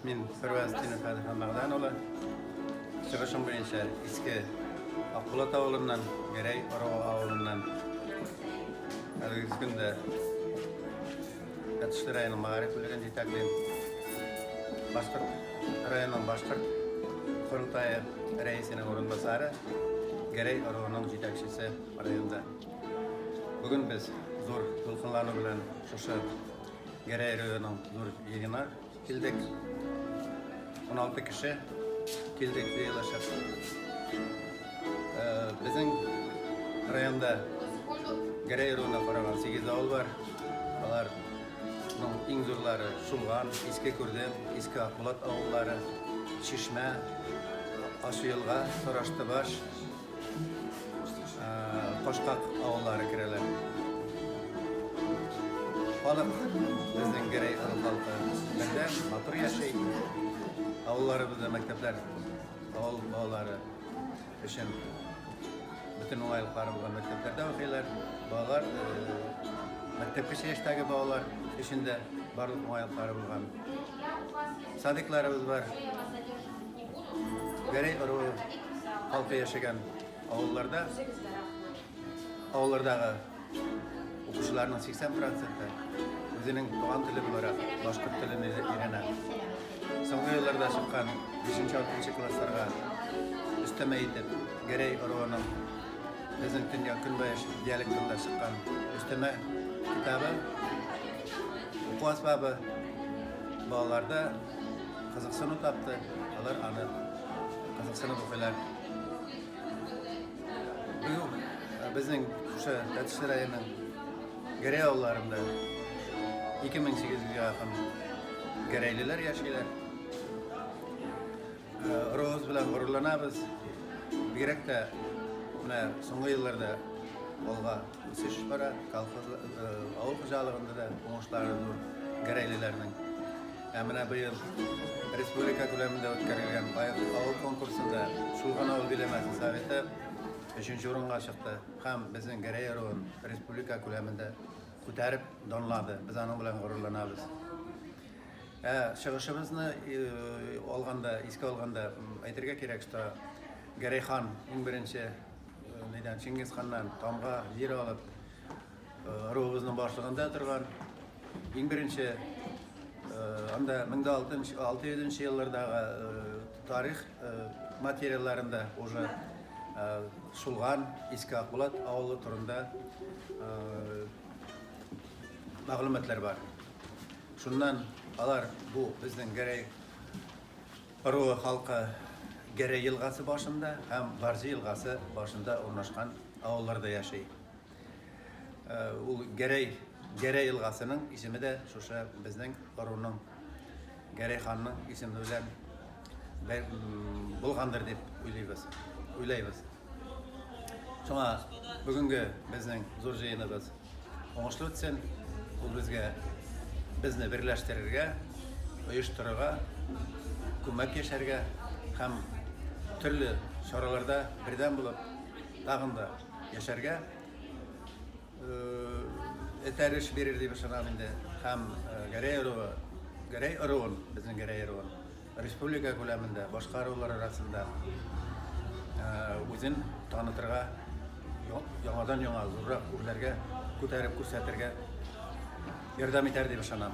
Мин Фәрваз Тинов Әдһәм улы. Чыгышым буенча Иске Акбулат авылыннан, Гәрәй ыруы авылыннан. Әлеге көндә Тәтешле районының мәгариф бүлеген җитәклим. Башкорт районының башкорт корылтае рәисенең урынбасары, Гәрәй ыруының җитәкчесе районда. Бүген без зур дулкынлану белән шушы Гәрәй районының зур җыенына килдек. 16 кеше килдек җыелышып. Безнең районда Гәрәй ыруына караган 8 авыл бар. Аларның иң зурлары Шулган, Иске Күрдем, Иске Акбулат авыллары, Чишмә, Ачы-Елга, Сараштыбаш, Кашкак авыллары керәләр. Халык безнең Гәрәй ыру халкы бердәм, матур яши. Авылларыбызда мәктәпләр авыл балалары өчен бөтен уңайлыклары булган мәктәпләрдә укыйлар. Балалар мәктәпкәчә яшьтәге балалар өчен дә барлык уңайлыклары булган. Садикларыбыз бар. Гәрәй ыруы халкы яшәгән авылларда авыллардагы укучыларның 80 проценты үзенең туган теле буларак башкорт телен өйрәнә. Соңгы елларда чыккан 5-6 классларга өстәмә итеп Гәрәй ыруының безнең төньяк көнбаеш диалектында чыккан өстәмә китабы, уку әсбабы балаларда кызыксыну тапты, алар аны кызыксынып укыйлар. Быел безнең шушы Тәтешле районының Гәрәй авылларында 2800 гә якын гәрәйлеләр яшиләр. Ыруыбыз белән горурланабыз. Бигрәк тә менә соңгы елларда алга үсеш бара, колхоз, авыл хуҗалыгында да уңышлары зур гәрәйлеләрнең. Ә менә быел республика күләмендә үткәрелгән Лаек авыл конкурсында Шулган авыл биләмәсе советы өченче урынга чыкты һәм безнең Гәрәй ыруын республика күләмендә күтәреп данлады. Без аның белән горурланабыз. Ә чыгышыбызны алганда, искә алганда әйтергә кирәк, что Гәрәй хан иң беренче нидән Чингиз ханнан тамга җир алып ыруыбызның башлыгында торган. Иң беренче анда 1600 еллардагы тарих материалларында уже Шулган, Иске Акбулат авылы турында мәгълүматлар бар. Шуннан алар бу безнең Гәрәй ыруы халкы Гәрәй елгасы башында һәм Барҗы елгасы башында урнашкан авылларда яши. Ул Гәрәй Гәрәй елгасының исеме дә шушы безнең ыруның Гәрәй ханның исеме белән булгандыр дип уйлыйбыз. Уйлайбыз. Шуңа бүгенге безнең зур җыеныбыз уңышлы үтсен. Ул безгә безне берләштерергә, оештырырга, күмәк яшәргә һәм төрле чараларда бердәм булып тагын да яшәргә этәреш бирер дип ышанам инде. Һәм Гәрәй ыруы, Гәрәй ыруын, безнең Гәрәй ыруын республика күләмендә башка ырулар арасында үзен танытырга, яңадан яңа зуррак үрләргә күтәреп күрсәтергә ярдәм итәр дип ышанам.